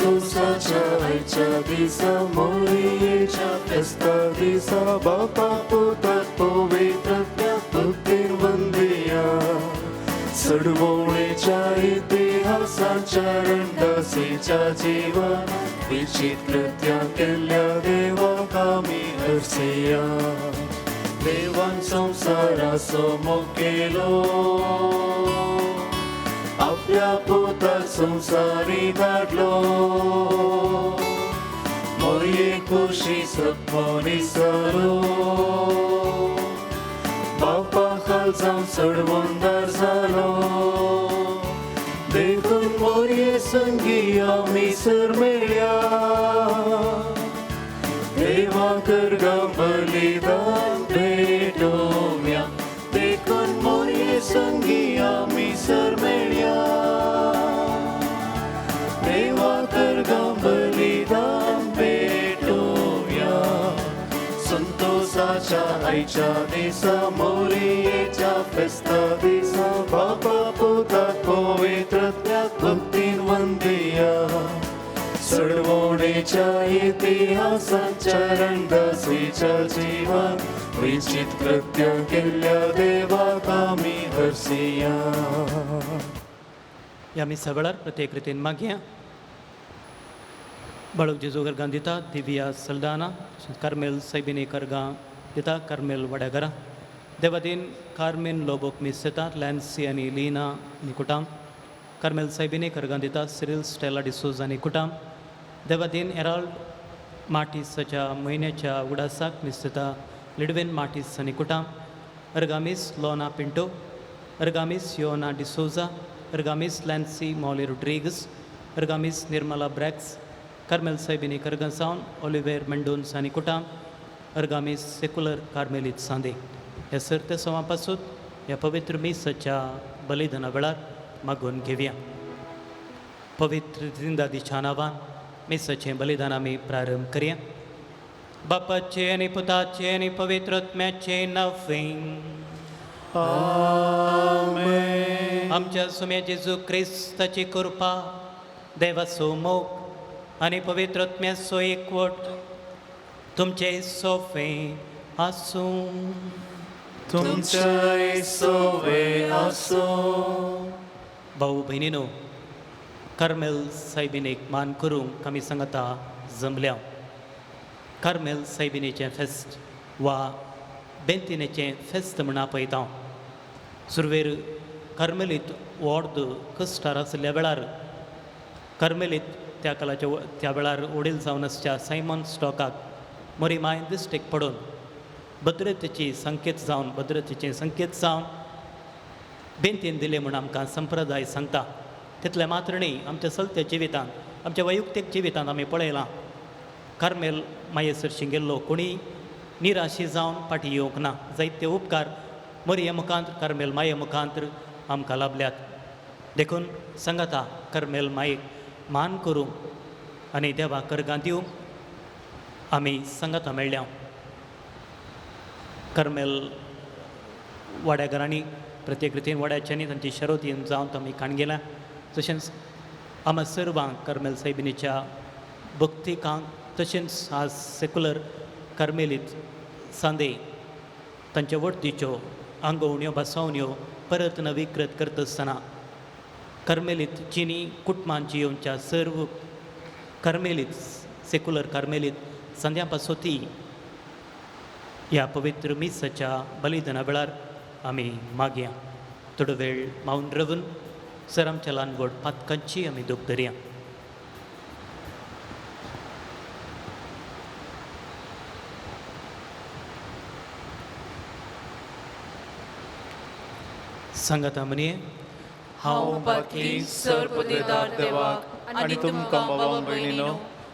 संतोषाच्या आयच्या दिसा मोरयेच्या फेस्ता दिसा बापा पुता पवित्र भक्तीन वंदिया. सडवणेच्या इतिहासाच्या रणदासीच्या जीवन विचित कृत्या केल्ल्या देवाक आमी हरसिया. देवान संवसाराचो मोग केलो आपल्या पुताक संवसारी धाडलो. मोरये खुशी सपनो बापा खाल जावन सडवंदार जालो. देखून मोरये संगी आमी सर मेळ्या देवा करगा बलिदान भेटोवया. देखून मोरये संगी आमी सर मेळ्या देवा करगा बलिदान भेटोवया. संतोषाच्या आयच्या दिसा मोरयेच्या फेस्ता दिसा बापा पुता पवित्र भक्तीन वंदिया. सडवणेच्या इतिहासाच्या रणदासीच्या जीवन विचित कृत्य केल्ल्या देवाक आमी हरसिया. ह्या मिसा वेळार प्रत्येक रितीन मागया. बाळूक जेजू गर्गां दिता दिव्या सल्दाना कार्मेल सैबिनी करगां दिता कार्मेल वड्याघरा देवादीन कार्मेन लोबोक मीस दिता लॅन्सी आनी लिना आनी कुटाम कार्मेल सैबिनी करगां दिता सिरील स्टेला डिसोज आनी कुटाम देवादीन एराल्ड मार्टीसाच्या म्हयन्याच्या उडासाक मीस दिता लिडवेन मार्टीस आनी कुटाम अर्गामीस लोना पिंटो अर्गामीस योना डिसोजा अर्गामीस लॅन्सी मॉली रोड्रिगस अर्गामीस निर्मला ब्रॅक्स कार्मेल सायबिनी करगसावन ओलिवेर मेंडोन्स आनी कुटाम अर्गामीस सेक्युलर कार्मेलीत सांदे. ह्या सर्त सवां पासून ह्या पवित्र मिसाच्या बलिदाना वेळार मागून घेवया. पवित्र जिंदादीच्या नांवान मिसाचें बलिदान आमी प्रारंभ करया. बापाचे आनी पुताचे आनी पवित्र आत्म्याचे नांवे. आमच्या सुम्या जेजू क्रिस्ताची कृपा देवाचो मोग आनी पवित्र आत्म्याचो एकवट तुमचे सोफे आसूं. तुमच्याय सोवे आसूं. भाऊ भयणीनो, कार्मेल सायबिनेक मान करूंक आमी सांगता जमल्या. कार्मेल सायबिनेचें फेस्त वा बेंतिनेचें फेस्त म्हूण आपयता. सुरवेर कार्मेलीत वॉर्द कस्टार आशिल्ल्या वेळार कार्मेलीत त्या काळाच्या त्या वेळार वडील जावन आसच्या सायमन स्टॉकाक मोरी माय दिश्टीक पडून भद्रतेची संकेत जावन भद्रतेचे संकेत जावन बेंतीन दिलें म्हूण आमकां संप्रदाय सांगता. तितलें मात्र न्ही, आमच्या चलत्या जिवितांत आमच्या वैयक्तीक जिवितांत आमी पळयलां कार्मेल माये सरशी गेल्लो कोणी निराशी जावन फाटीं येवंक ना. जायते उपकार मोरये मुखांत कार्मेल माये मुखांत आमकां लाभल्यात. देखून सांगाता कार्मेल मायेक मान करूंक आनी देवा करगां दिवंक आमी सांगाता मेळ्ळ्या. कार्मेल वाड्या घरांनी प्रत्येक रितीन वाड्याच्यांनी तांची शरोतीन जावन आमी काण गेल्या. तशेंच आमा सर्वांक कार्मेल सायबिनीच्या भक्तिकांक तशेंच आज सेक्युलर कार्मेलीत सांदे तांच्या वडतीच्यो आंगोवण्यो बसवण्यो परत नवीकृत करता आसतना कार्मेलीत चिनी कुटुंबांची येवच्या सर्व कार्मेलीत सेक्युलर कार्मेलीत संध्या पासोती ह्या पवित्र मिसाच्या बलिदाना वेळार आमी मागया. थोडो वेळ मावन रावून सर आमच्या ल्हान व्हड पातकांची आमी दूख धरया. सांगाता म्हणये. हांव पातकी सर्वदेदार देवाक आनी तुमकां बाबा भयणीनो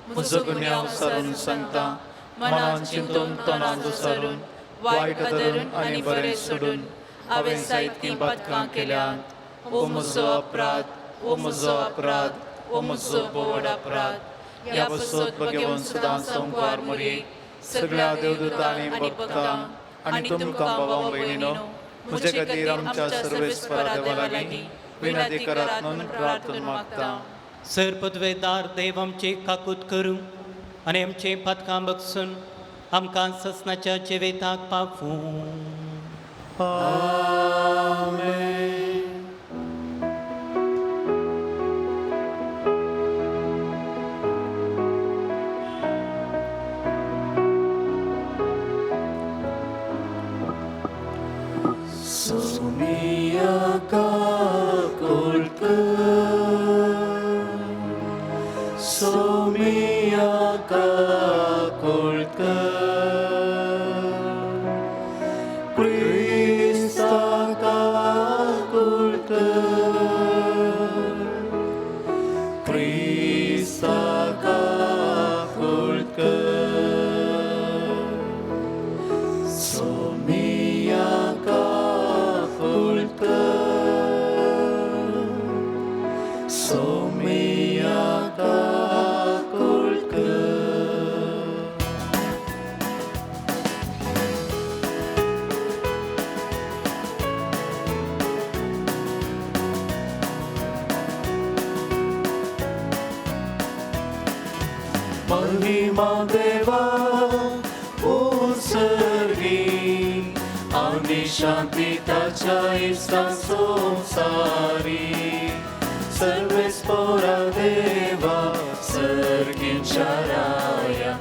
म्हजो गुन्यांव सारून सांगता. मनान चिंतून तोंडान दुसारून वायट धरून आनी बरें सोडून हांवें जायतीं पातकां केल्यांत. ओ म्हजो अपराध, ओ म्हजो अपराध, ओ म्हजो बोवड अपराध. ह्या पासत भगवंत सदां संवकार मोरये सगळ्या देवदूतांनी भक्तांक आनी तुमकां बाबा भयणीनो म्हजे खातीर आमच्या सर्वेस्परा देवा लागीं विनंती करात म्हणून प्रार्थना मागता. सर पदवेदार देव आमची काकूत करूं आनी आमचें पातकां बगसून आमकां ससनाच्या जिवेताक पावूं. आमेन. Sumia kakulka, Sumia kakulka, Krista kakulka, Krista kakulka, Sumia kakulka, Sumia kakulka. महिमा देवा उत्सर्गी आणि शांती ताच्या इष्टा संसारी. सर्वेस पोरा देवा सर्गींच्या राया,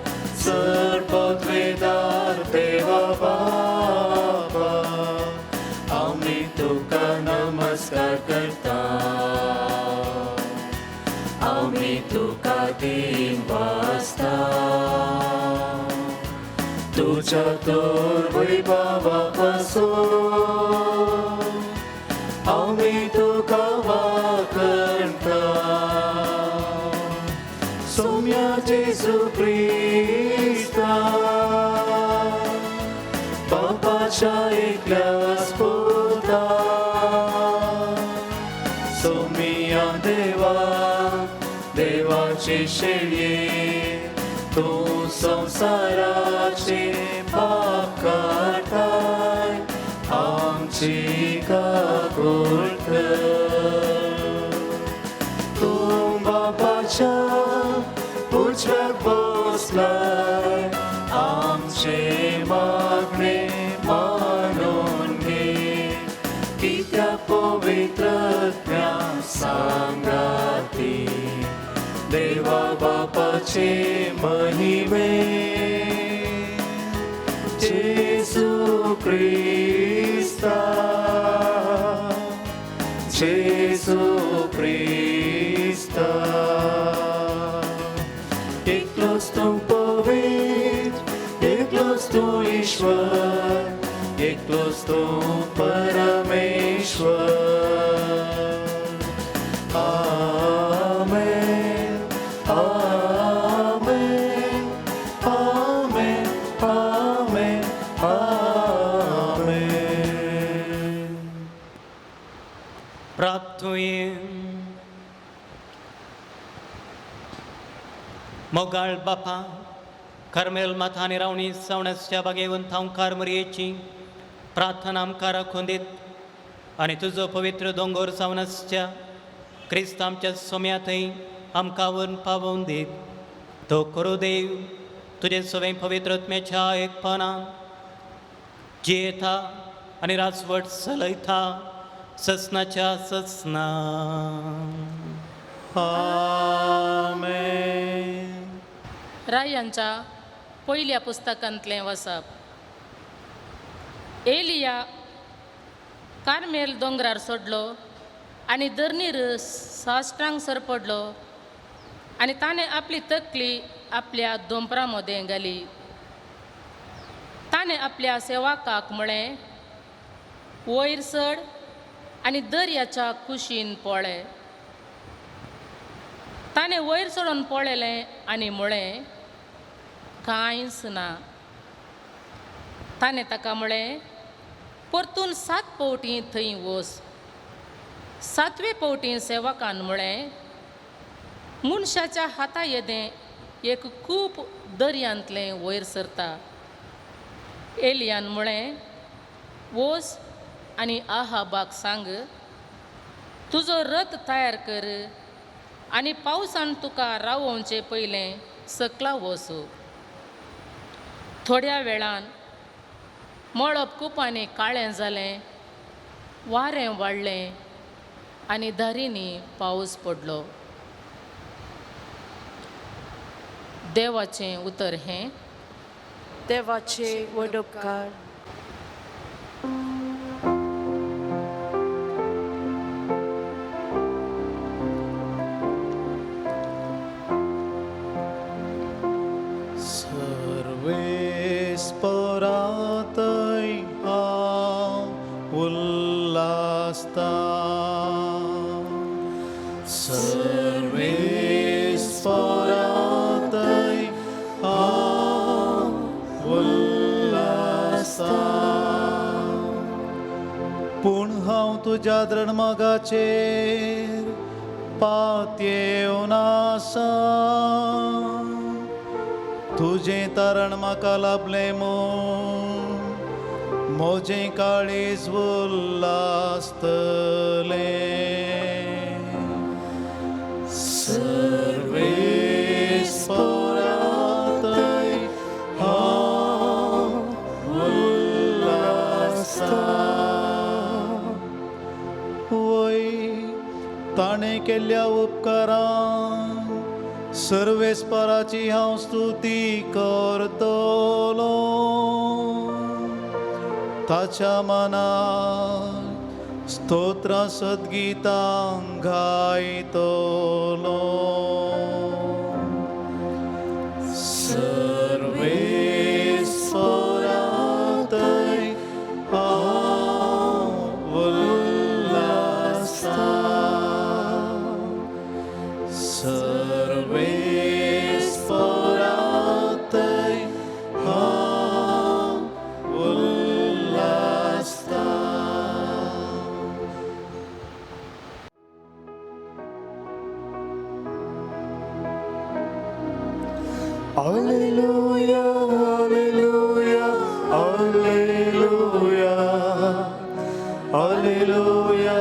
चड पदवेदार देवा बाबा, आमी तुका नमस्कार करता, आमी तुका दिन वाजता. तुज्या तर वैभवा पासून आमी तुका वाखणता. सोम्या जेजू क्रिस्ता, बापाच्या एकल्याच पुता, सोमिया देवा देवाचे शेळये, तूं संवसाराचे पाप काडटाय, आमची काकूळ कर. तूं बापाच्या उजव्याक बसलाय, आमचे मागणे मानून घे, कित्याक पवित्र आत्म्या सांगाती देवा बापाचे महिमे. जेजू क्रिस्ता, जेजू क्रिस्ता, एकलोच तूं पवित्र, एकलोच तूं ईश्वर, एकलोच तूं परमेश्वर. आमेन, आमेन, आमेन, आमेन, आमेन. प्राप्तुये मोगाळ बापा, कार्मेल माथानी रावणी सवण्याच्या बागेवन थांवकार मरयेची प्रार्थना आमकां राखून दीत आनी तुजो पवित्र दोंगोर जावन क्रिस्त आमच्या सोम्या थंय आमकां व्हरून पावोवन दीत. तो करूं देव तुजे सवें पवित्र आत्म्याच्या एकपणान जियेता आनी राजवट चलयता ससनाच्या ससना. आमेन. रायांच्या पयल्या पुस्तकांतलें वसप. एलिया कार्मेल दोंगरार सोडलो आनी धरणीर साश्टांग सरपडलो आनी ताणें आपली तकली आपल्या दोंपरा मदें घाली. ताणें आपल्या सेवकाक म्हळें, वयर चड आनी दर्याच्या कुशीन पळय. ताणें वयर चडोवन पळयलें आनी म्हळें, कांयच ना. ताणें ताका म्हळें, परतून 7 फावटी थंय वच. 7वे फावटी सेवकान म्हळें, मनशाच्या हाता येदें एक कूप दर्यांतलें वयर सरता. एलियान म्हळें, वच आनी आहाबाक सांग, तुजो रथ तयार कर, आनी पावसान तुका रावोवचे पयलें सकला वचू. थोड्या वेळान मळब कुपांनी काळें जालें, वारें वाडलें आनी धारींनी पावस पडलो. देवाचें उतर हें. देवाचे व्हड उपकार. सर्वेस्परातय हांव उल्हासता, सर्वेस्परातय हांव उल्हासता. पूण हांव तुज्या दृढमगाचेर पातयेवन आसा, तुजें तारण म्हाका लाभलें म्हूण म्हजें काळीज उल्हासतलें. सर्वेस्परातय हांव उल्हासता. वय ताणें केल्ल्या उपकारांक सर्वेस्पराची हांव स्तुती करतलो. ताच्या मनाक स्तोत्रां सद्गितां गायतलो. सर्वेस्परातय हांव उल्हासता, सर्वेस्परातय हांव उल्हासता. Alleluia, Alleluia, Alleluia, Alleluia, Alleluia,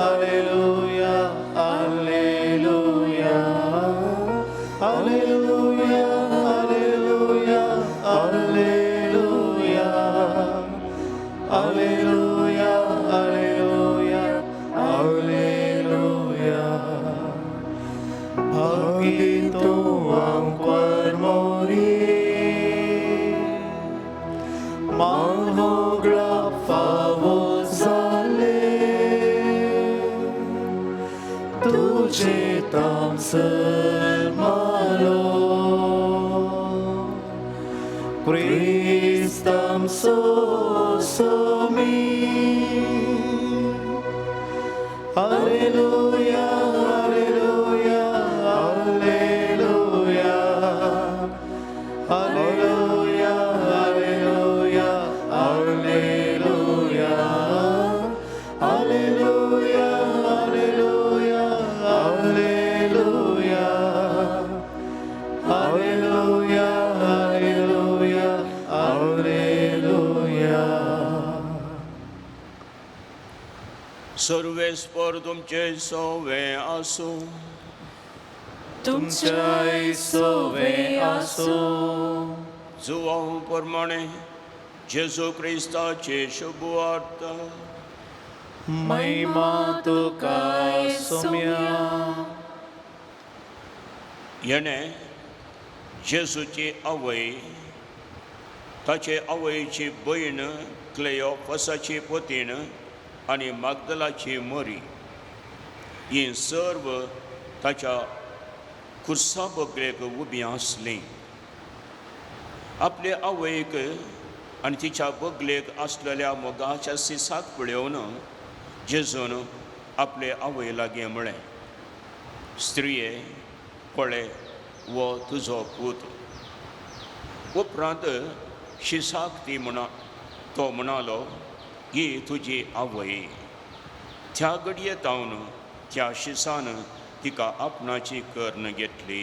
Alleluia, Alleluia, Alleluia, Alleluia, Alleluia, Alleluia, Alleluia. Bhagito ang kwarmori, mahogra favo zale, तुझे तामसर मारो, Kristam sosomi. Alleluia, Alleluia, Alleluia, Alleluia, Alleluia, Alleluia, Alleluia, Alleluia, Alleluia, Alleluia, Alleluia, Alleluia. सर्वेस्पर तुमचे सवे आसूं. तुमच्याय सोवे आसूं. जुवांव प्रमाणे जेजू क्रिस्ताचे शुभवार्ता. महिमा तुका सोम्या. येणे जेजूची आवय, ताचे आवयची भयण, क्लेयोफसाची पतीण आनी मागदलाची मरी हीं सर्व ताच्या खुर्सा बगलेक उबीं आसलीं. आपले आवयक आनी तिच्या बगलेक आसलेल्या मोगाच्या सिसाक पळोवन जेजून आपले आवय लागीं म्हळें, स्त्रिये, पळय हो तुजो पूत. उपरांत शिसाक ती म्हणा तो म्हणालो, ही तुजी आवय. त्या घडये तावन त्या शिसान तिका आपणाची कर्ण घेतली.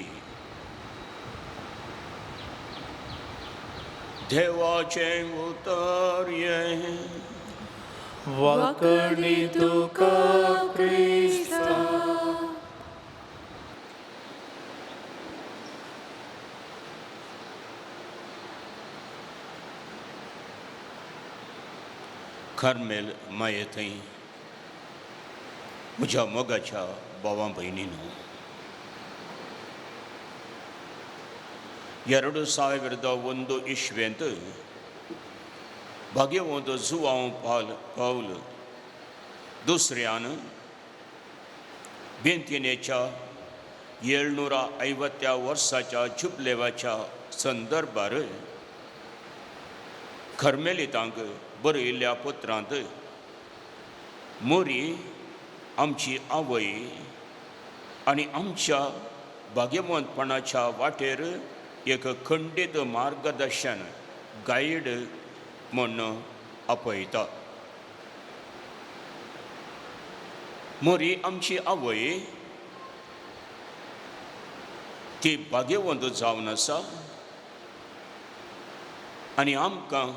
देवाचें उतर हें. वाकणी तुका क्रिस्ता. कार्मेल माये थंय म्हज्या मोगाच्या भावां भयणीनो, 2001 इस्वेंत भाग्यवंत जुवांव पाल पावल दुसऱ्यान बेंतिनेच्या 750 वर्साच्या जुबलेवाच्या संदर्भार कर्मेलितांक बरयिल्ल्या पत्रांत मोरी आमची आवय आनी आमच्या भाग्यवंतपणाच्या वाटेर एक खंडीत मार्गदर्शन गायड म्हूण आपयता. मोरी आमची आवय ती भाग्यवंत जावन आसा आनी आमकां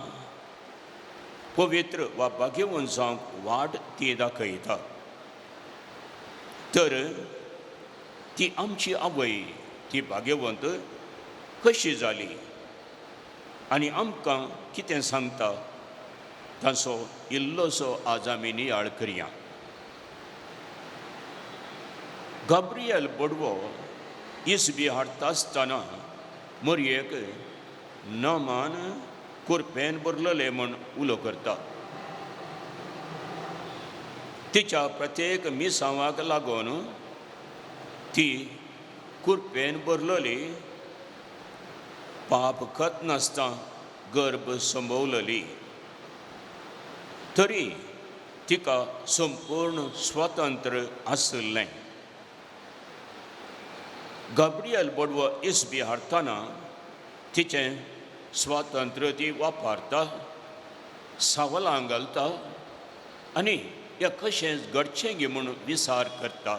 पवित्र वा भाग्यवंत जावंक वाट ती दाखयता. तर ती आमची आवय ती भाग्यवंत कशी जाली आनी आमकां कितें सांगता ताचो इल्लोसो आज आमी नियाळ करया. गाब्रियल बडवो इसबी हाडटा आसतना मोरयेक नमान कुरपेन भरलेले म्हूण उलो करता. तिच्या प्रत्येक मिसांवाक लागून ती कुरपेन भरलेली, पाप खत नासता गर्भ संभवलेली, तरी तिका संपूर्ण स्वतंत्र आशिल्लें. गाब्रियल बडवो इसबी हाडटना तिचें स्वातंत्र्य ती वापरता, सावलां घालता आनी ह्या कशेंच घडचें गी म्हूण विचार करता.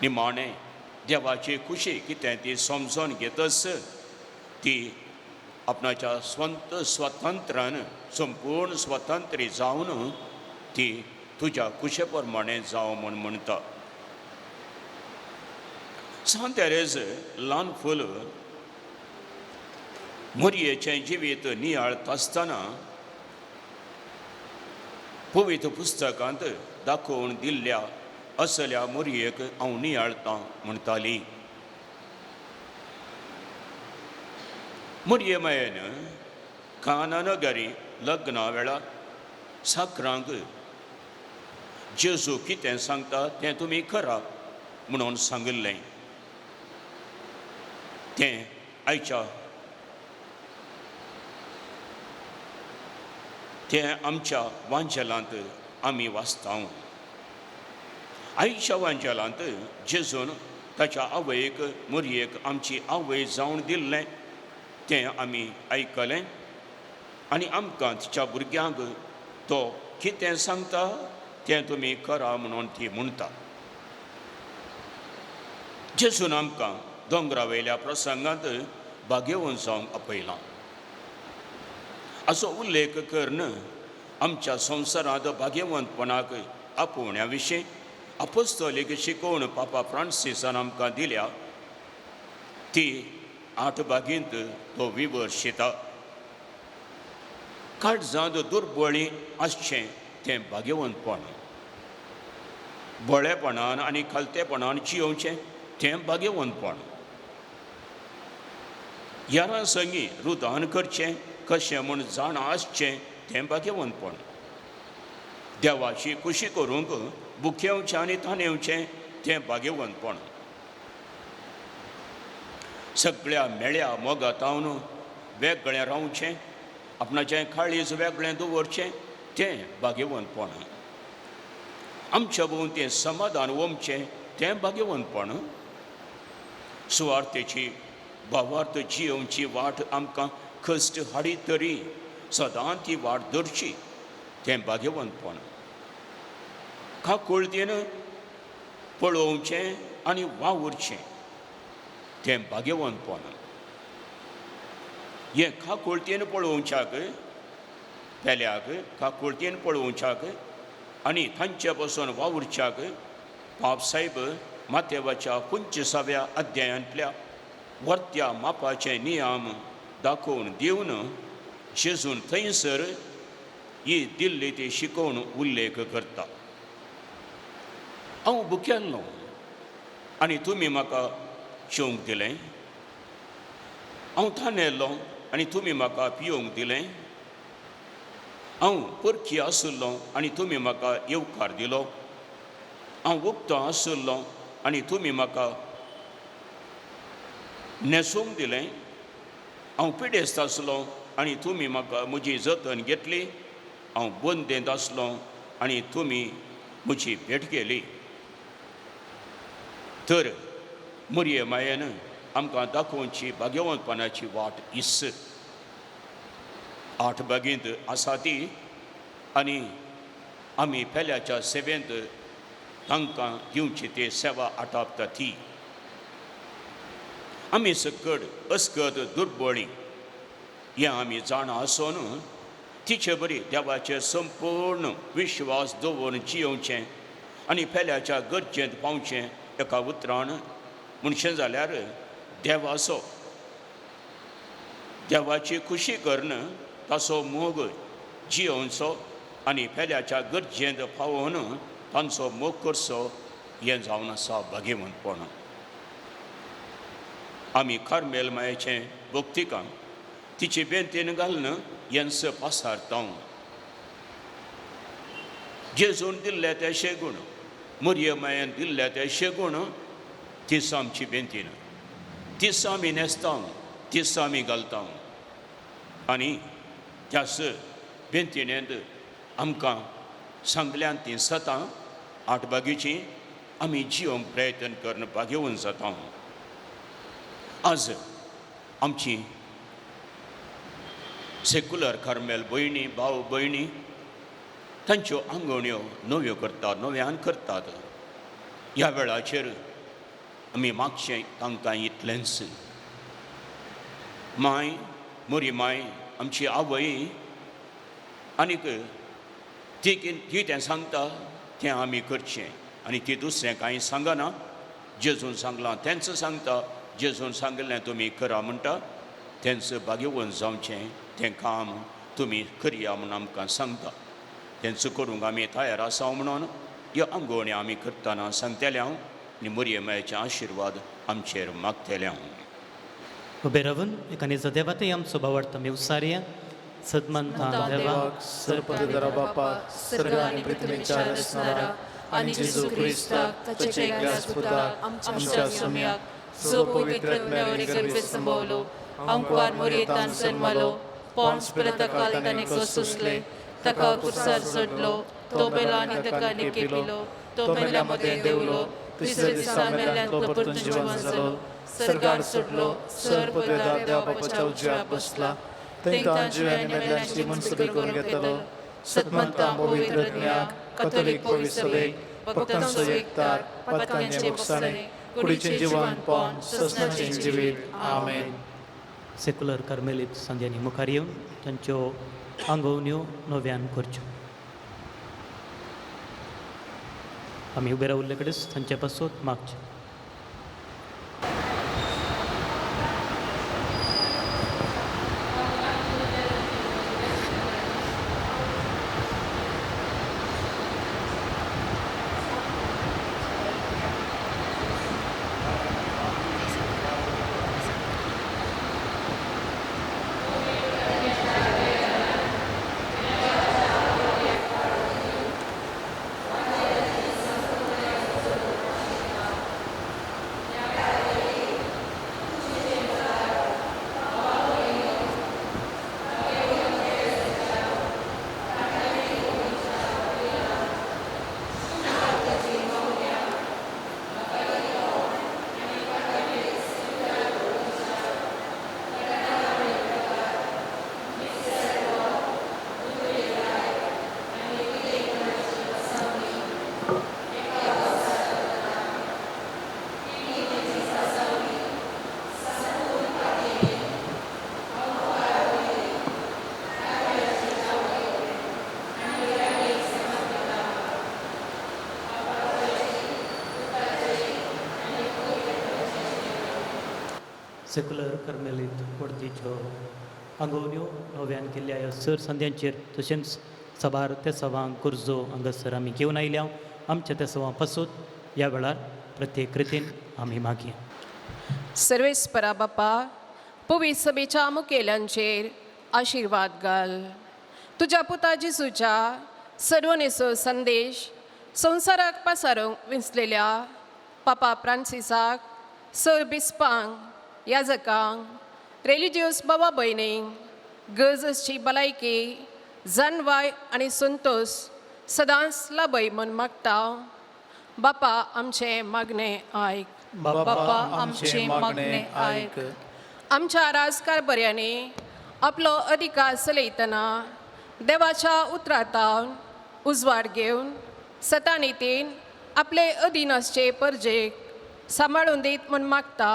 निमाणें देवाची खुशी कितें ती समजून घेतच ती आपणाच्या स्वंत स्वतंत्रान संपूर्ण स्वतंत्र जावन ती तुज्या खुशे प्रमाणें जावं म्हूण म्हणटा. सांत तेरेज ल्हान फूल मोरयेचें जिवीत नियाळता आसतना पवित्र पुस्तकांत दाखोवन दिल्ल्या असल्या मोरयेक हांव नियाळतां म्हणटाली. मोरये मायेन काना नगरी लग्ना वेळार साकरांक जेजू कितें सांगता तें तुमी करा म्हणून सांगिल्लें. तें आयच्या तें आमच्या वांजेलांत आमी वाचता. आयच्या वांजेलांत जेजून ताच्या आवयक मोरयेक आमची आवय जावन दिल्लें तें आमी आयकलें आनी आमकां तिच्या भुरग्यांक तो कितें सांगता तें तुमी करा म्हणून ती म्हणटा. जेजून आमकां दोंगरा वयल्या प्रसंगांत भाग्यवंत जावंक आपयलां असो उल्लेख करून आमच्या संवसारांत भाग्यवंतपणाक आपोवण्या विशीं अपोस्तोलीक शिकोवण पापा फ्रांसिसान आमकां दिल्या ती 8 बागींत तो विवर्शिता. काळजांत दुर्बळी आसचें तें भाग्यवंतपण, बळेपणान आनी खालतेपणान जियोवचें तें भाग्यवंतपण, यारां संगी रुदान करचें कशें म्हूण जाणा आसचें तें भाग्यवंतपण, देवाची खुशी करूंक बुखेवचें आनी ताणेवचें तें भाग्यवंतपण, सगळ्या मेळ्या मोगातावन वेगळें रावचें, आपणाचें काळीज वेगळें दवरचें तें भाग्यवंतपण, आमच्या भोंवतें समाधान ओमचें तें भाग्यवंतपण, सुवार्थेची भावार्थ जियोवची वाट आमकां कश्ट हाडीत तरी सदां ती वाट धरची तें भाग्यवंतपण, काकुळतेन पळोवचें आनी वावुरचें तें भाग्यवंतपण. हें काकुळतेन पळोवच्याक पेल्याक काकुळतेन पळोवच्याक आनी तांचे पासून वावुरच्याक पाप साहेब मातेवाच्या 25व्या अध्यायांतल्या वर्त्या मापाचे नियम दाखोवन दिवन जेजून थंयसर ही दिल्ली ती शिकोवन उल्लेख करता. हांव भुकेल्लो आनी तुमी म्हाका जेवंक दिलें, हांव तानेल्लो आनी तुमी म्हाका पियोवंक दिलें, हांव परकी आशिल्लो आनी तुमी म्हाका येवकार दिलो, हांव उक्तो आशिल्लो आनी तुमी म्हाका न्हेसूंक दिलें, हांव पिडेस्त आसलो आनी तुमी म्हाका म्हजी जतन घेतली, हांव बंदेंत आसलो आनी तुमी म्हजी भेट केली. तर मरिये मायेन आमकां दाखोवची भाग्यवंतपणाची वाट इस आठ बागींत आसा ती आनी आमी पेल्याच्या सेवेंत तांकां दिवची ती सेवा आटापता ती. आमी सकड अस्कत दुर्बळी हें आमी जाणा आसून तिचे बरी देवाचेर संपूर्ण विश्वास दवरून जियोवचें आनी पेल्याच्या गरजेंत पावचें. एका उतरान म्हणशें जाल्यार देवाचो देवाची खुशी करून ताचो मोग जियोवचो आनी पेल्याच्या गरजेंत पावोवन तांचो मोग करचो हें जावन आसा भागेवंतपण. आमी कार्मेल मायेचें भक्तिकां तिचे बेंतीन घालून हेंच पासारता. जेजून दिल्ले ते शेगूण, मरिये मायेन दिल्ले ते शेगूण तीच आमची बेंतीन, तीच आमी न्हेसता, तीच आमी घालता आनी त्याच बेंतिणेंत आमकां सांगल्यान तीं सतां आठ बागीची आमी जियोंक प्रयत्न करून भागेवन जाता. आज आमची सेक्युलर कार्मेल भयणी भाव भयणी तांच्यो आंगवण्यो नव्यो करतात, नव्यान करतात. ह्या वेळाचेर आमी मागचें तांकां इतलेंच, माय मोरी माय आमची आवय आनीक ती कितें सांगता तें आमी करचें आनी ती दुसरें कांय सांगना. जेजून सांगलां तेंच सांगता, जेजून सांगिल्लें तुमी करा म्हणटा तेंच भाग्यवंत जावचें तें काम तुमी करया म्हूण आमकां सांगता. तेंच करूंक आमी तयार आसा म्हणून ह्यो आंगवण्यो आमी करतना सांगतले हांव आनी मरिये मायेचे आशिर्वाद आमचेर मागतले हांव. उबे रावून एकानेचो देवातय आमचो भावार्थ आमी उसारया. सदमंता देवा सर्पदरा बापा सर्ग आनी पृथ्वीच्या रचणारा आनी जेजू क्रिस्ताक ताच्या एकल्याच पुताक आमच्या सुम्याक जो पवित्र आत्म्यावरी गर्भेत संभवलो, अंकुवार मोरयेतान जन्मलो, पॉन्स पिलाताकाल ताणें सोंसले, ताका कुर्सार चडलो, तो बेलो आनी ताका निकेपिलो, तो मेल्या मदें देवलो, तिसऱ्या दिसा मेल्ल्यांतलो परतून जिवन जालो, सर्गार सोडलो, सर पदवेदार देवा बापाच्या उजव्याक बसला, तांकां जिव्यानी मेल्ल्यांची मनसुबी करून घेतलो. सतमंता पवित्र ज्ञाक कथोलीक पवित्र सभेक भक्तांचो एकतार पातकांचे बोगसाणे कुडीचें जिवन पण ससनाचें जिवीत. आमेन. सेक्युलर कार्मेलीत संध्यांनी मुखार येवन तांच्यो आंगवण्यो नव्यान करच्यो. आमी उबे रावल्ले कडेन तांचे पासत मागचें. सेक्युलर कर्मेलीत वडतीच्यो आंगवण्यो नव्यान केल्ल्या ह्या सर संद्यांचेर तशेंच साबार तेसावांक गरजो हांगासर आमी घेवन आयल्या. आमच्या तेसावां पासून ह्या वेळार प्रत्येक रितीन आमी मागया. सर्वेस्परा बापा, पवित्र सभेच्या मुखेल्यांचेर आशिर्वाद घाल. तुज्या पुता जेजूच्या सर्वनेचो संदेश संवसाराक पासारूंक विंचलेल्या पापा फ्रांसिसाक, सर बिस्पांक, याजकांक, रेलिजियस बाबा भयणींक गरज आसची भलायकी, जानवाय आनी संतोश सदांच लाभय म्हूण मागता. बापा आमचें मागणें आयक. बापा आमचें मागणें आयक. आमच्या राजकारभाऱ्यांनी आपलो अधिकार चलयतना देवाच्या उतरांतावन उजवाड घेवन सतानितीन आपले अधीन आसचे परजेक सांबाळून दीत म्हूण मागता.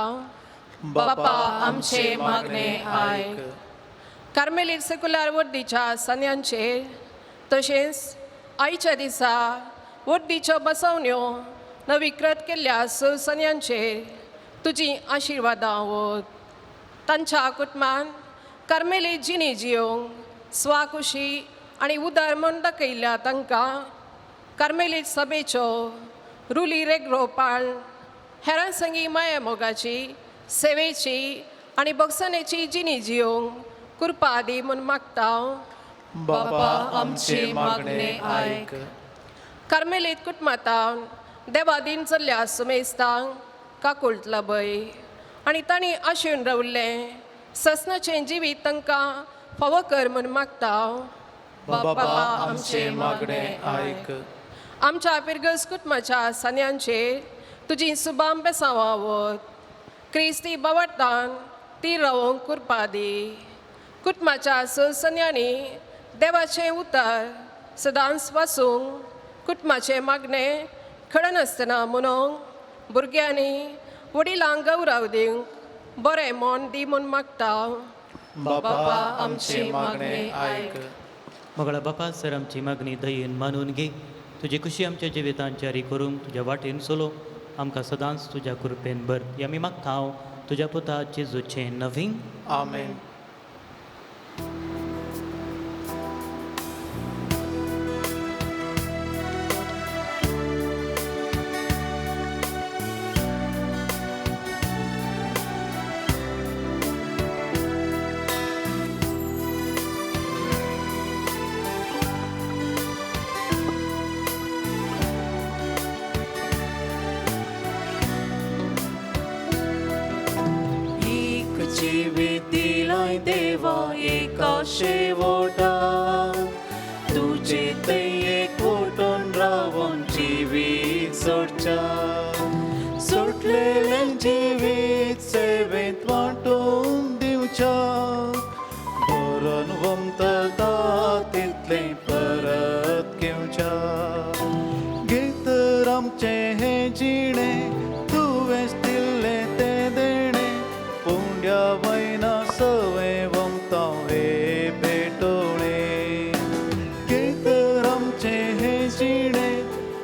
बापा आमचें मागणें आयक. कार्मेलीत सेकुलार वर्दीच्या सान्यांचेर तशेंच आयच्या दिसा वर्दीच्यो बसवण्यो नवीकृत केल्ल्या स सान्यांचेर तुजी आशिर्वादां वत. तांच्या कुटुंबान कार्मेलीत जिणी जियोंक स्वाकुशी आनी उदार म्हूण दाखयल्ल्या तांकां कार्मेलीत सभेच्यो रुली रेग्रो पाळ हेरां संगी माया मोगाची, सेवेची आनी भोगसणेची जिणी जियोंक कृपा दी म्हूण मागता. बापा आमचें मागणें आयक. कार्मेलीत कुटुंबांत देवादीन चल्ल्या सुमेस्तांक काकुळट लाभय आनी तांणी आशेन रावल्लें ससनाचें जिवीत तांकां फावो कर म्हूण मागता. बापा आमचें मागणें आयक. आमच्या पिरगस कुटुंबाच्या सान्यांचेर तुजी सुबाम बेसांवां वत. क्रिस्ती बावडतान ती रावोंक कृपा दी. कुटुंबाच्या सन्यांनी देवाचें उतर सदांच वाचूंक, कुटुंबाचें मागणें खडनासतना म्हणूंक, भुरग्यांनी वडिलांक गौरव दिवंक बरें मन दी म्हूण मागता. बापा आमचें मागणें आयक. मगळा बापा, सर आमची मागणी दयेन मानून घे. तुजी खुशी आमच्या जिवितांत जारी करूंक तुज्या वाटेन चलोवंक आमकां सदांच तुज्या कृपेन भर. ही आमी मागता हांव तुज्या पुता जेजूचें नवीन. आमेन. एक जिवीत दिलाय देवा एका शेवटा, तुजे थंय एक वोटून रावोन जिवीत सोडच्या, सोडलेलें जिवीत सेवेंत वांटून दिवच्या, बरोन वमतता तितलें परत घेवच्या. घेतर आमचें हें जिणें तुवेंच दिल्लें तें देणें, पुंड्या वयना सवें वमता हे भेटोणें. घेतर आमचें हें जिणें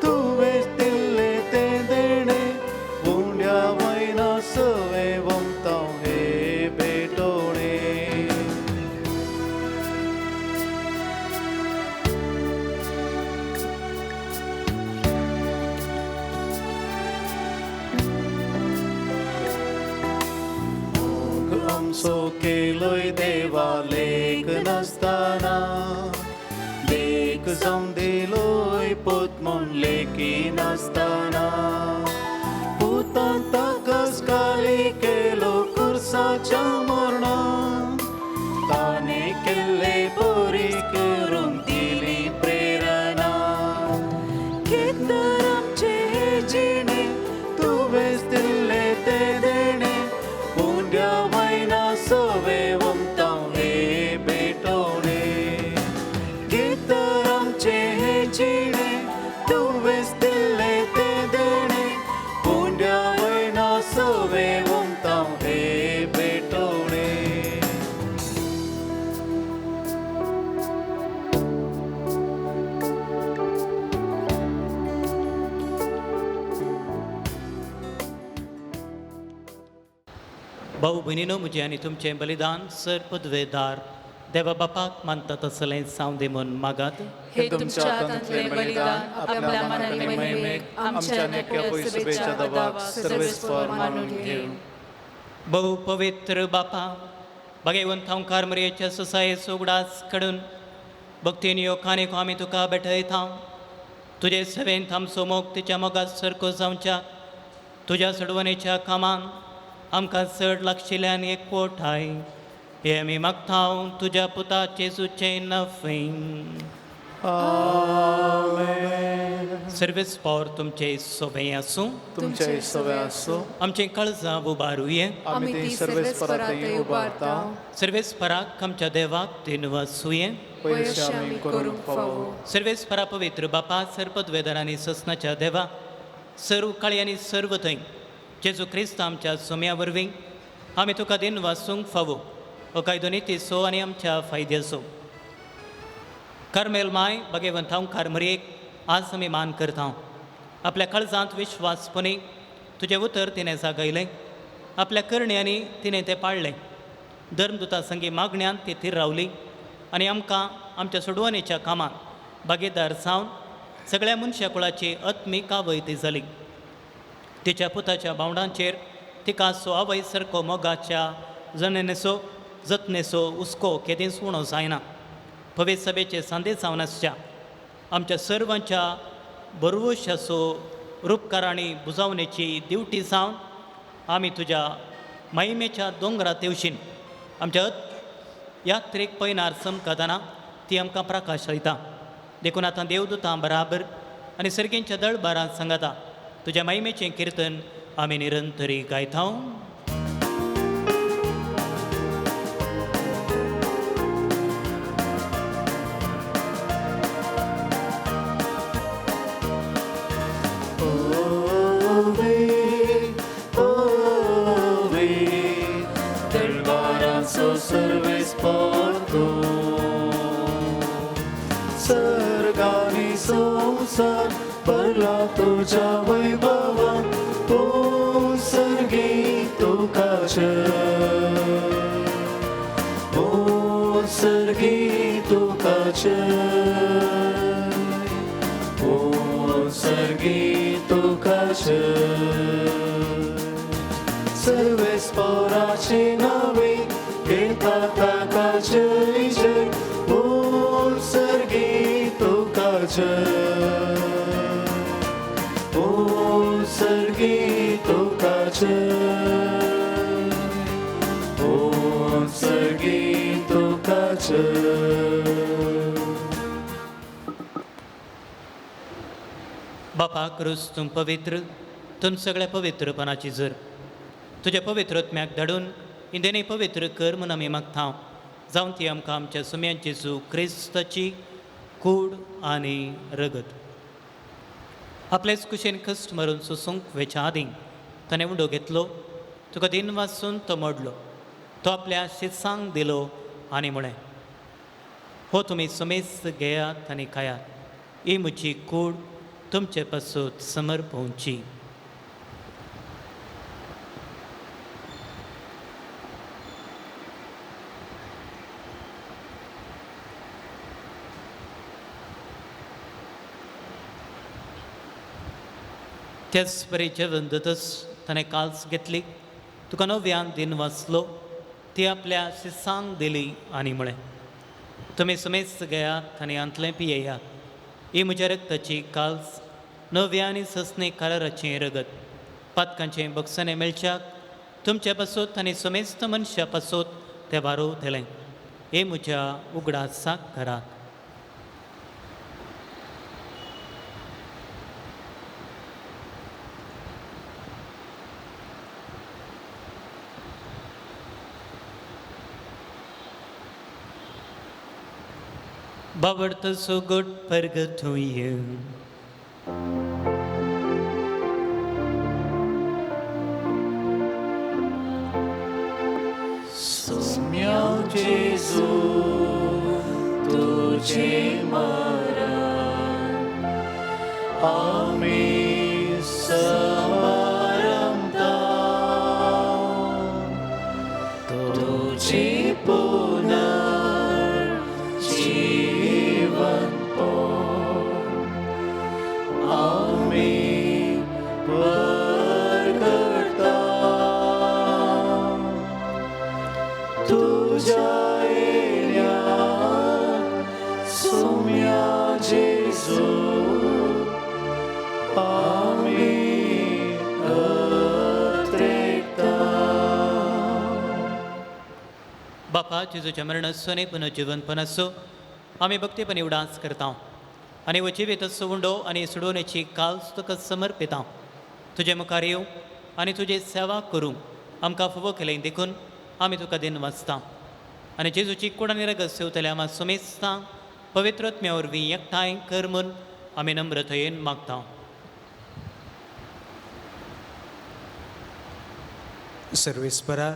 तुवेंच दिल्लें तें देणें, पुंड्या वयना सवें वमता हे भेटोणें. आमचो केलोय देवा लेख नासतना, देख जावन दिलोय पूत म्हूण लेखी नासतना, पुतान ताकाच काली केलो कुर्साच्या मरणान, ताणें केल्ले बरी करून दिली प्रेरणा. घेतर आमचें जिणें तुवेंच दिल्लें तें देणें, पुंड्या वयना सवें वमता हे भेटोणें. घेतर आमचें हें जिणें तुवेंच दिल्लें तें देणें, पुंड्या वयना सवें वमता हे भेटोणें. भाऊ भयणीनो, म्हजें आनी तुमचें बलिदान सर पदवेदार देवा बापाक मानता तसलें जावं दी म्हूण मागात. हे तुमच्या हातांतलें बलिदान आपल्या मनाने महिमेक आमच्या नेक्या पयसुबेच्या दबाक सर्वेस्पर मानून घेवं. बहु पवित्र बापा, भगवंत हांव कारमरेच्या सोसायेचो उगडास काडून भक्तीन यो कानेक आमी तुका भेटयता. तुजे सेवेंत आमचो मोग तिच्या मोगात सारको जावच्या तुज्या सोडवणेच्या कामान आमकां चड लागशिल्ल्यान एकवटाय हे आमी मागता तुज्या पुता जेजूचें नफें. सर्वेस पावर तुमचे सोबें आसूं. तुमच्या सवे आसूं. आमचें काळजां उबारुये. आमी ती सर्वेस्परातय उबारता. सर्वेस्पराक आमच्या देवाक दिनवासुये. पयशे आमी करूंक फावो. सर्वेस्परा पवित्र बापा, सर्पद्वेदर आनी ससनाच्या देवा, सर्व काळी आनी सर्व थंय जेजू क्रिस्त आमच्या सोम्या वरवीं आमी तुका दिनवासूंक फावो हो कायदो नितीचो आनी आमच्या फायद्याचो. कार्मेल माय भगवंत हांव कारमरयेक आज आमी मान करता. आपल्या काळजांत विश्वासपणी तुजें उतर तिणें जागयलें, आपल्या करण्यांनी तिणें तें पाळ्ळें, धर्मदुता संगी मागण्यान ती थीर रावली आनी आमकां आमच्या सोडवणेच्या कामांत भागीदार जावन सगळ्या मनशा कुळाची आत्मीक आवय ती जाली. तिच्या पुताच्या भावंडांचेर तिका सो आवय सारको मोगाच्या जनेनेचो जतनेचो हुस्को केदींच उणो जायना. पवित्र सभेचे सांदे जावन आसच्या आमच्या सर्वांच्या बरवशाचो रुपकार आनी बुजावणेची दिवटी जावन आमी तुज्या महिमेच्या दोंगरा तेवशीन आमच्या यात्रेक पयनार चमकतना ती आमकां प्रकाशयता. देखून आतां देवदूतां बराबर आनी सर्गींच्या दळबारांत सांगता तुज्या महिमेचें किर्तन आमी निरंतरी गायता. दरबाराचो सर्वेस्पर तूं, सर्गानी संवसार भरला तुज्या वैभवान, ओ सर्गी तुका जय, ओ सर्गी तुका जय, ओ सर्गी तुका जय. सर्वेस्पराचे नावे घेता ताका जय जय, ओ सर्गी तुका जय, ओ सर्गी तुका जय, ओ सर्गी तुका जय. बापा क्रूस तूं पवित्र, तूं सगळ्या पवित्रपणाची जर तुज्या पवित्र आत्म्याक धाडून इंदेनी पवित्र कर म्हूण आमी मागता. जावन ती आमकां आमच्या सुम्यांची जेजू क्रिस्ताची कूड आनी रगत आपलेच कुशेन कश्ट मरून सोसूंक वेच्या आदीं ताणें उंडो घेतलो, तुका दिन वाचून तो मोडलो, तो आपल्या शिसांक दिलो आनी म्हळें, हो तुमी सुमेस्त घेयात आनी खायात, ही म्हजी कूड तुमचे पासून समर्पोवची. त्याच परी जेवण जातच ताणें काल्स घेतली, तुका नव्यान दिन वाचलो, ती आपल्या शिसांक दिली आनी म्हळें, तुमी सुमेस्त घेयात आनी हांतलें पियेयात, ही म्हज्या रक्ताची काल्स नव्या आनी ससने कराराचें रगत, पातकांचें बक्षाणें मेळच्याक तुमच्या पासत आनी सुमेस्त मनशा पासत तें वारोवतलें, हे म्हज्या उगडासाक करात. बावडतो सुगोट परगतूय. सोम्या जेजू तुझे मरण आमी समारंभता, तुझे पुनरुत्थान बापा, जेजूचें मरण आसूं आनी पुनर्जिवनपण आसूं, आमी भक्तीपणी उडास करता आनी हो जिवीत उंडो आनी सोडोवण्याची काल तुका समर्पिता. तुजे मुखार येवं आनी तुजी सेवा करूंक आमकां फावो केलें देखून आमी तुका दिन वाचता आनी जेजूची कूड आनी रगत सेवतल्या आमा सुमेस्ता पवित्र आत्म्या वरवीं एकठांय कर म्हूण आमी नम्रतयेन मागता. सर्वेस्परा,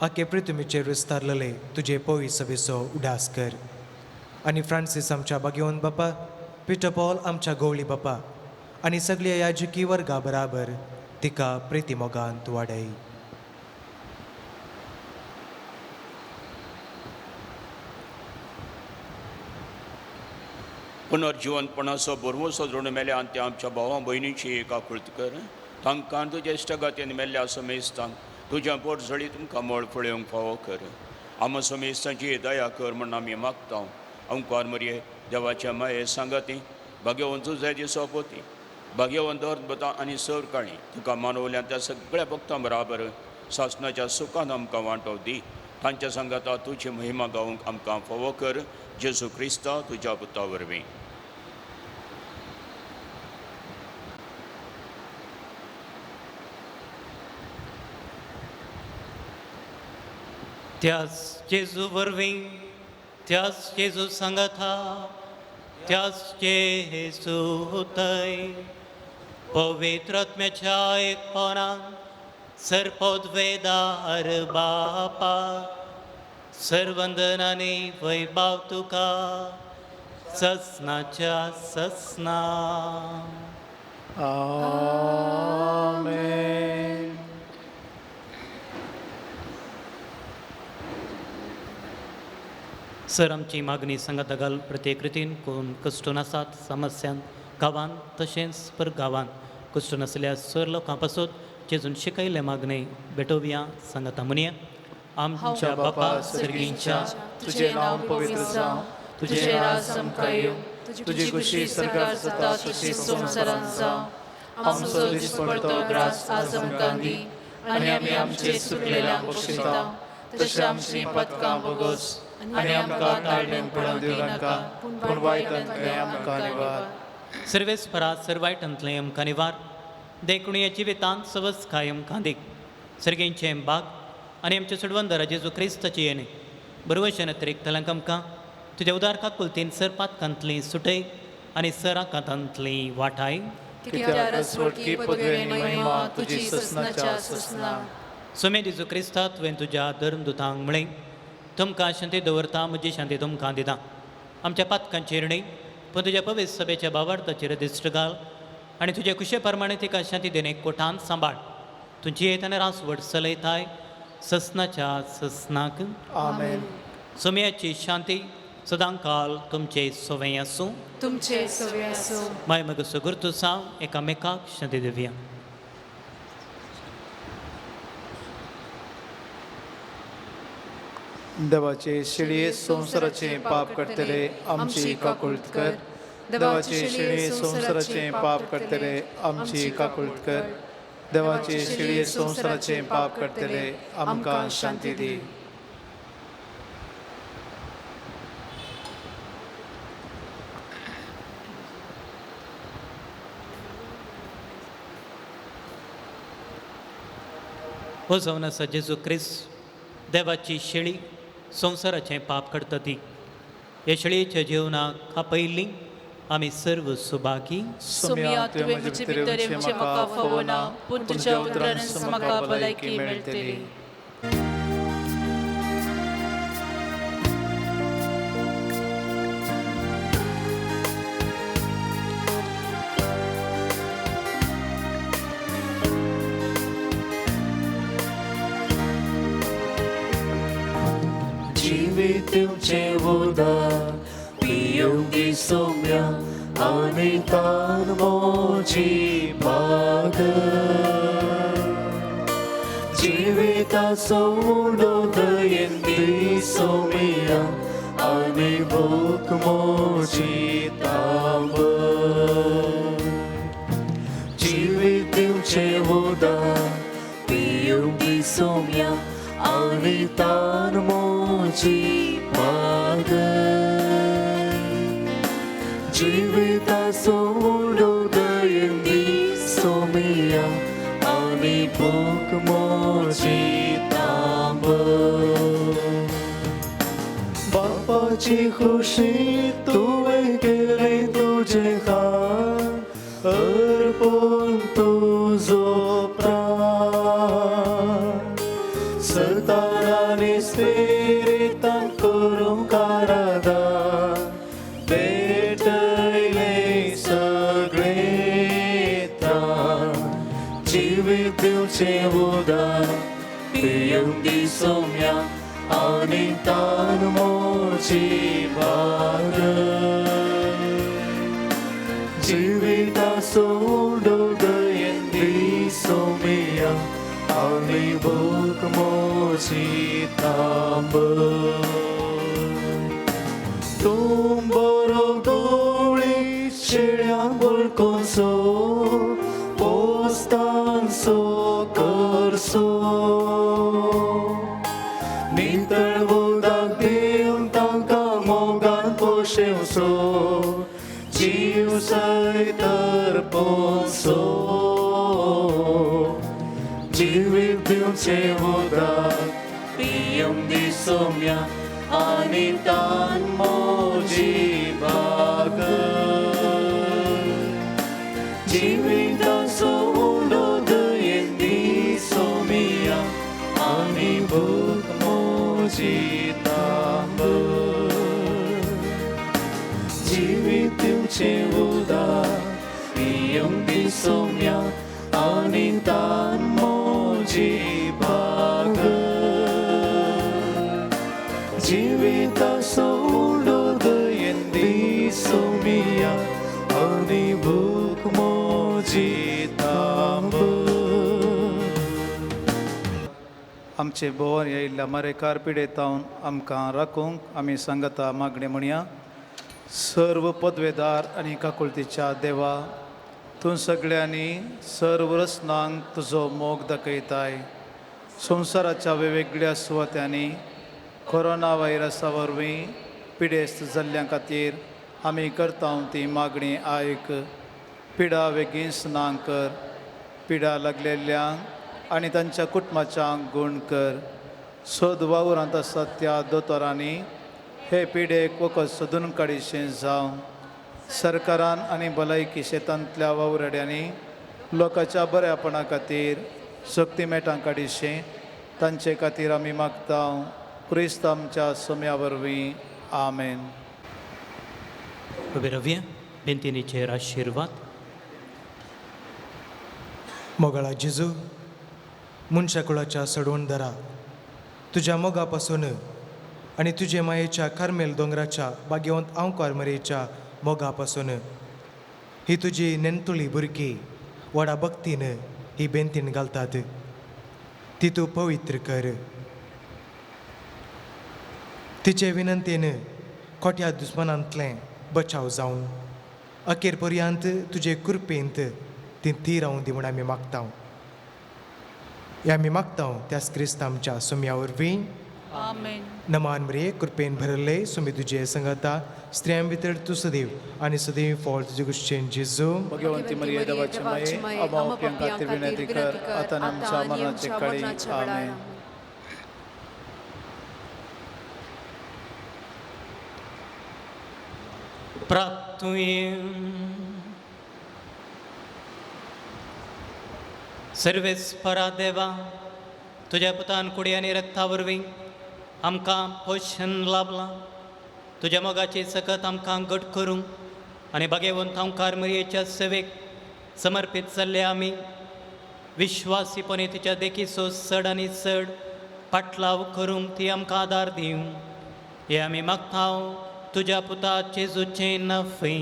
आखे पृथ्वीचेर विस्तारलेले तुजे पवी सभेचो उडास कर आनी फ्रांसीस आमच्या बागेवन बापा, पिटर पॉल आमच्या गवळी बापा आनी सगळ्या याजकी वर्गा बराबर तिका प्रितीमोगान वाडय. पुनर्जिवनपणाचो भरवंसो जोडून मेल्या आनी त्या आमच्या भावा भयणीची एक आकृती कर. तांकां तुज्या इश्टागातीन मेल्ल्या समेस्तांक तुज्या पोट जळी तुमकां मळ पळोवंक फावो कर. आमा समेस्तांची दया कर म्हूण आमी मागता. अंकार मरये देवाच्या माये सांगाती भाग्यवंत जाय ती सोपोती भाग्यवंत दर आनी सर काणी तुका मानवल्या त्या सगळ्या भक्तां बराबर सासणाच्या सुखान आमकां वांटो दी. तांच्या सांगाता तुजी महिमा गावंक आमकां फावो कर. जेजू क्रिस्ता तुज्या पुता वरवीं. त्याच जेजू वरवीं, त्याच जेजू सांगाता, त्याच जेजू थंय पवित्र आत्म्याच्या एकपणान सर्पोद्वेदार बापा सर्वंदनाने वैभाव तुका ससनाच्या ससना. आमेन. सर, आमची मागणी सांगाता घाल प्रत्येक रितीन कोण कश्टून आसात समस्यान गांवान तशेंच पर गांवान कश्टून आसल्या सर लोकां पासून जेजून शिकयल्ले मागणे भेटोवया. सांगाता म्हणया. आमच्या बापा सर्गींच्या, तुझे नाव पवित्र जावं, तुझे राज आमकां येवं, तुजी खुशी सरकार जाता तशी संवसारांत जावं. आमचो दिसपडतो ग्रास आज आमकां दी आनी आमी आमचे चुकलेल्यांक बक्षिता तशें आमचीं पदकां बोगोस आनी आमकां ताळणेन पडोवंक दिवं नाका, पूण वायटांतलें आमकां निवार. सर्वेस्परा सर्वायटांतलें आमकां निवार देखून ह्या जिवितांत सवस आमकां देख सर्गेंचें बाग आनी आमच्या सोडवंदरा जेजू क्रिस्ताची येणे बरवशेन अतिरिक्त आमकां तुज्या उदार काकुलतीन सर पातकांतली सुटय आनी सर आकांतांतली वाटाय. कित्याक स्वर्गीय पदवी आनी महिमा तुजी ससनाच्या ससना. सोमे जेजू क्रिस्ता, तुवें तुज्या धर्मदुतांक म्हळें, तुमकां शांती दवरता, म्हजी शांती तुमकां दिता. आमच्या पातकांचेर न्हय पूण तुज्या पवित्र सभेच्या बावार्थाचेर दिश्ट घाल आनी तुजे खुशे प्रमाणे तिका शांती देणे कोठान सांबाळ. तुजी येतना रासवट चलयताय ससनाच्या ससनाक. आमेन. सोम्याची शांती सदांकाल तुमचे सोवें आसूं. तुमचे सवे आसूं. माय मग सगुर्तू साव एकामेकाक शांती दिवया. देवाचे शिळये संवसाराचें पाप करतले आमची काकुळट कर. देवाचे शिळये संवसाराचें पाप करतले आमची काकुळट कर. देवाचे शिळये संवसाराचें पाप करतले आमकां शांती दी. हो जावन आसा जेजू क्रिस्त देवाची शेळी संवसाराचें पाप करता ती. ह्या शेळयेच्या जेवणाक आपयल्ली आमी सर्व सुभागी. सोम्या, तुवें म्हजे भितर येवचें म्हाका फावो ना, पूण तुज्या उतरानच म्हाका भलायकी मेळटली. जिवीत दिवचें उदक पिवंक दी सोम्या आनी तान म्हजी भाग. जिविताचो उंडो दयेन दी सोम्या आनी भूक म्हजी तांब. जिवीत दिवचें उदक पिवंक दी सोम्या आनी तान म्हजी मोजी पागल जिविता सोडो दयंदी सोमिया आनी भूक मोजी तांब बापाची खुशी तुवें केली तुजे खान अर्पण तुजो प्राण सतानानी स्पिरितान करूंक आराधन भेटयले सगळे त्राण जिवीत दिवचें उदार पियूंक दी सोम्या आनी तान मोजी भागल जिविता सोडो दयंदी सोमिया आनी भूक मोजी तांब तूं बरो गवळी शेळ्यांक वळखून पोस्तांचो करसो नितळ उदक दिवन तांकां मोगान पोशेवचो जीव सयत अर्पणचो जिवीत दिवचें उदक पियूंक दी सोम्या आनी तान मोजी भागल जिविता सोडो दयेंदी सोमिया आनी भूक मोजी तांब जिवीत दिवचें उदक पियूंक दी सोम्या आनी तान मोजी भागल जिविता सोडो दयेंदी सोमिया आनी भूक मोजी तांब आमचे भोवन येयल्ल्या मरेकार पिडेतावन आमकां राखूंक आमी सांगता मागणें म्हणया. सर्व पदवेदार आनी काकुळतीच्या देवा, तूं सगळ्यांनी सर्व रचनांक तुजो मोग दाखयताय. संवसाराच्या वेगवेगळ्या सुवात्यांनी कोरोना व्हायरसा वरवीं पिडेस्त जाल्ल्या खातीर आमी करता ती मागणी आयक. पिडा बेगीन ना कर, पिडा लागलेल्यांक आनी तांच्या कुटुंबाच्यांक गूण कर. सोद वावरांत आसात त्या दोतोरांनी हे पिडेक वखद सोदून काडिशें जावं. सरकारान आनी भलायकी शेतांतल्या वावराड्यांनी लोकांच्या बऱ्यापणा खातीर शक्ती मेटां काडिशें तांचे खातीर आमी मागता क्रिस्त आमच्या सोम्या वरवीं. आमेन. उबे रावया. बेंतिनीचेर आशिर्वाद. मोगाळा जेजू, मनशाकुळाच्या सडवणदारा, तुज्या मोगा पासून आनी तुजे मायेच्या कार्मेल दोंगराच्या बागेवंत आंवकार मरेच्या मोगा पासून ही तुजी नेनतुळी भुरगीं व्हडा भक्तीन ही बेंतीन घालतात, ती तूं पवित्र कर. तिचे विनंतीन खोट्या दुस्मानांतलें बचाव जावन अखेर पर्यंत तुजे कृपेंत ती थीर रावूं दी म्हूण आमी मागता. हे आमी मागता त्याच क्रिस्त आमच्या सुम्या वरवीं. आमेन. नमान मरिये, कृपेन भरले, सुमी तुजे संगता, स्त्रियां भितर तूं सदैव आनी सदैव फळ तुजे कुशेन जेजू. भगवंती मरिये, देवाची माये, आम्हा पाप्यां खातीर विनंती कर, आतां आनी आमच्या मरणाचे काळी. आमेन. प्राप्तुये. सर्वेस्परा देवा, तुज्या पुतान कुडी आनी रक्ता वरवीं आमकां पोशण लाभलां. तुज्या मोगाची सकत आमकां घट करूंक आनी बागेवंत हांवकार मरयेच्या सेवेक समर्पीत जाल्ले आमी विश्वासीपणे तिच्या देखीचो चड आनी चड पाटलाव करूंक ती आमकां आदार दिवं, हे आमी मागता तुज्या पुता जेजूचें नफी.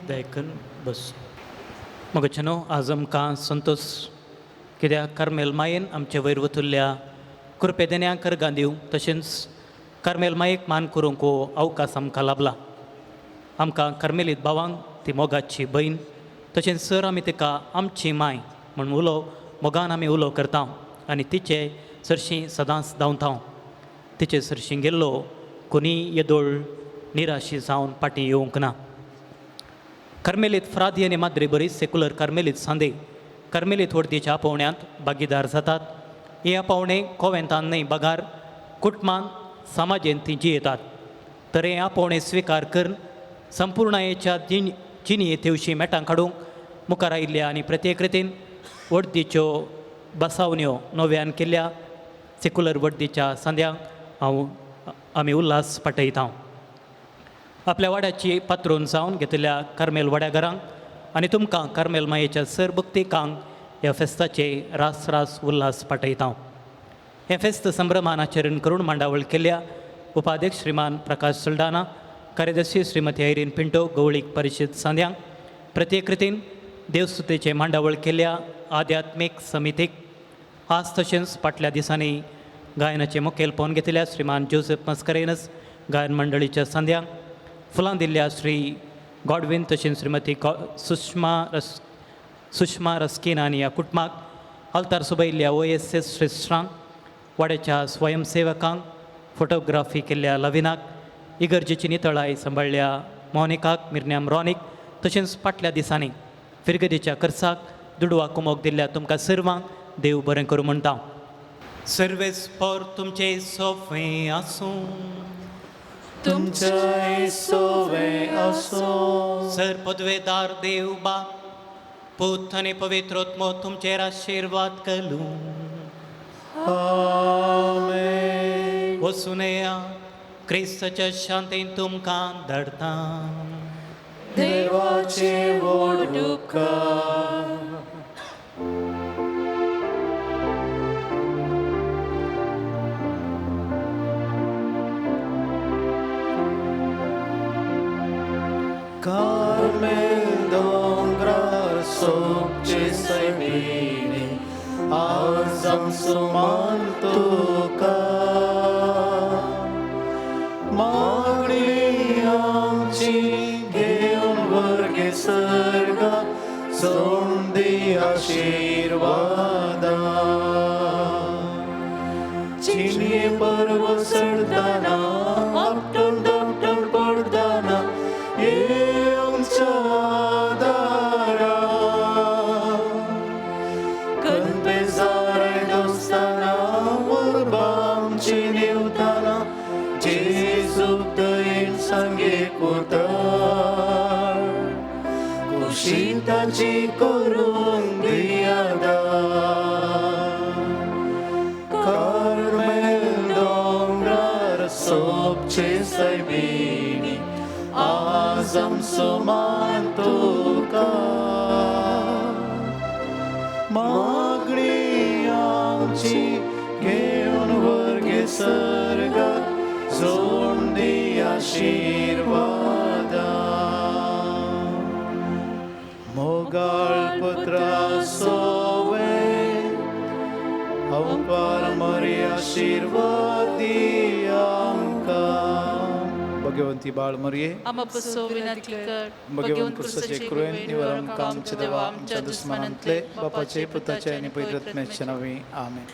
दयकन बस. मगो आज आमकां संतोष कित्याक कार्मेल मायेन आमचे वयर वतुल्ल्या कृपे देण्या करगां दिवं, तशेंच कार्मेल मायेक मान करूंक हो अवकाश आमकां लाभला. आमकां कार्मेलीत भावांक ती मोगाची भयण, तशेंच सर आमी तिका आमची माय म्हूण उलो मोगान आमी उलो करता. आनी तिचे सरशीं सदांच धांवता हांव. तिचे सरशीं गेल्लो कोणीय येदोळ निराशी जावन फाटीं येवंक ना. कार्मेलीत फ्रादी आनी माद्री बरी सेक्युलर कार्मेलीत सांदे कार्मेलीत वडदीच्या आपोवण्यांत भागीदार जातात. हे आपोवणें कोवेंतान न्हय बगार कुटुंबान समाजेंत ती जियेतात. तर हें आपोवणें स्विकार करून संपुर्णायेच्या जिणये तेवशी मेटां काडूंक मुखार आयिल्ल्या आनी प्रत्येक रितीन वडदीच्यो बसावण्यो नव्यान केल्ल्या सेक्युलर वडदीच्या सांद्यांक हांव आमी उल्हास पाठयता. आपल्या वाड्याची पात्रून जावन घेतिल्ल्या कार्मेल वाड्याघरांक आनी तुमकां कार्मेल मायेच्या सर भक्तिकांक ह्या फेस्ताचे रास रास उल्हास पाठयता. हें फेस्त संभ्रमान आचरण करून मांडावळ केल्ल्या उपाध्यक्ष श्रीमान प्रकाश सल्डाना, कार्यदर्शी श्रीमती ऐरीन पिंटो, गवळीक परिशद सांद्यांक प्रत्येक रितीन देवस्तुतेचें मांडावळ केल्ल्या आध्यात्मीक समितीक आज तशेंच फाटल्या दिसांनी गायनाचें मुखेलपण घेतिल्ल्या श्रीमान जोसेफ मस्करेनस गायन मंडळीच्या सांद्यांक फुलां दिल्ल्या श्री गॉडवीन तशेंच श्रीमती सुषमा रस्किन आनी ह्या कुटुंबाक आल्तार सुबयल्ल्या ओ एस एस श्रेश्ठांक वाड्याच्या स्वयंसेवकांक फोटोग्राफी केल्ल्या लविनाक इगर्जेची नितळाय सांबाळ्ळ्या मोनिकाक मिरन्याम रॉनीक तशेंच फाटल्या दिसांनी फिरगदीच्या खर्चाक दुडवा कुमोक दिल्ल्या तुमकां सर्वांक देव बरें करूं म्हणटा. सर्वेस्पर तुमचे सोफे आसूं. तुमचे सोवे आसूं. सर पदवेदार देव बाप पूत आनी पवित्रोत्मो तुमचेर आशिर्वाद करूं. आमेन. वचून क्रिस्ताच्या शांतीन तुमकां धाडटा. देवाचे व्हड उपकार. कार्मेल दोंगरार सोबचे सैमिणी आज आमचो मान तुका. मागणी आमची घेवन वर्गे सर्गा सोड दी आशिर्वादा. चिनी पर्व चडताना आपटून दापटून पडताना येवच्या दारा. कनपेजारे दोस्ताना उर्बामची निवताना जेजूक दयेन सांगे कोतार खुशी ताची करून दियादा. कार्मेल दोंगरार सोबचे सैबिणी आज आमचो मान तुका. मागणी आमची घेवन वर्गे सर्गा जोड दी आशिर्वादा. मोगाळ पत्रा सोवे अंपार मरी आशिर्वाद दी आमकां. भगवंती बाळ मरये भगवंत क्रिस्ताचे कृपेन निवर आमकां आमच्या देवा आमच्या दुस्मानांतले बापाचे पुताचे आनी पवित्र आत्म्याच्या नांवी. आमेन.